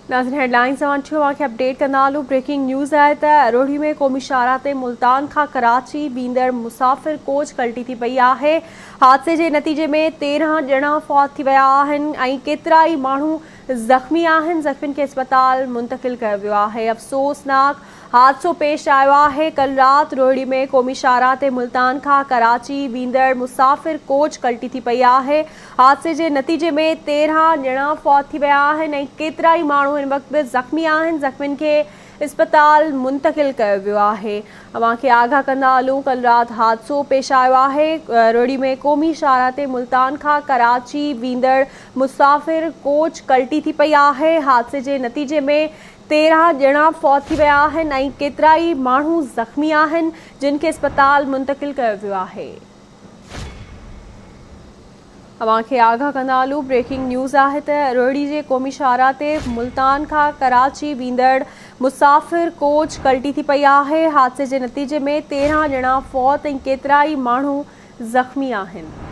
ناظرين هيڊلائنز اوهان ٺيون اوهان کي اپڊيٽ ڪندا هلون بريڪنگ نيوز آهي ته روهڙي ۾ قومي شاهراهه تي ملتان کان ڪراچي ويندڙ مسافر ڪوچ ڪلٽي ٿي پئي آهي حادثي جي نتيجي ۾ 13 ڄڻا فوت ٿي ويا آهن ۽ ڪيترائي ماڻهو زخمي آهن زخمين کي اسپتال منتقل ڪيو ويو آهي افسوسناڪ حادثو پيش آيو آهي، ڪل رات روهڙي ۾ قومي شاهراهه تي ملتان کان ڪراچي ويندڙ مسافر ڪوچ ڪلٽي ٿي پئي آهي، حادثي جي نتيجي ۾ 13 ڄڻا فوت ٿي ويا آهن ۽ ڪيترائي ماڻهو هن وقت به زخمي آهن، زخمين کي اسپتال منتقل ڪيو ويو آهي. اوهان کي آگاهه ڪندا هلون ڪل رات حادثو پيش آيو آهي، روهڙي ۾ قومي شاهراهه تي ملتان کان ڪراچي ويندڙ مسافر ڪوچ ڪلٽي ٿي پئي آهي، حادثي جي نتيجي ۾ 13 ڄڻا فوت ٿي ويا آهن ۽ ڪيترائي ماڻهو زخمي آهن، جن کي اسپتال منتقل ڪيو ويو آهي. اوهان کي آگاهه ڪندا هلون بريڪنگ نيوز آهي ته روهڙي جي قومي شاهراهه تي ملتان کان ڪراچي ويندڙ مسافر ڪوچ ڪلٽي ٿي پئي آهي، حادثي جي نتيجي ۾ 13 ڄڻا فوت ۽ ڪيترائي ماڻهو زخمي آهن.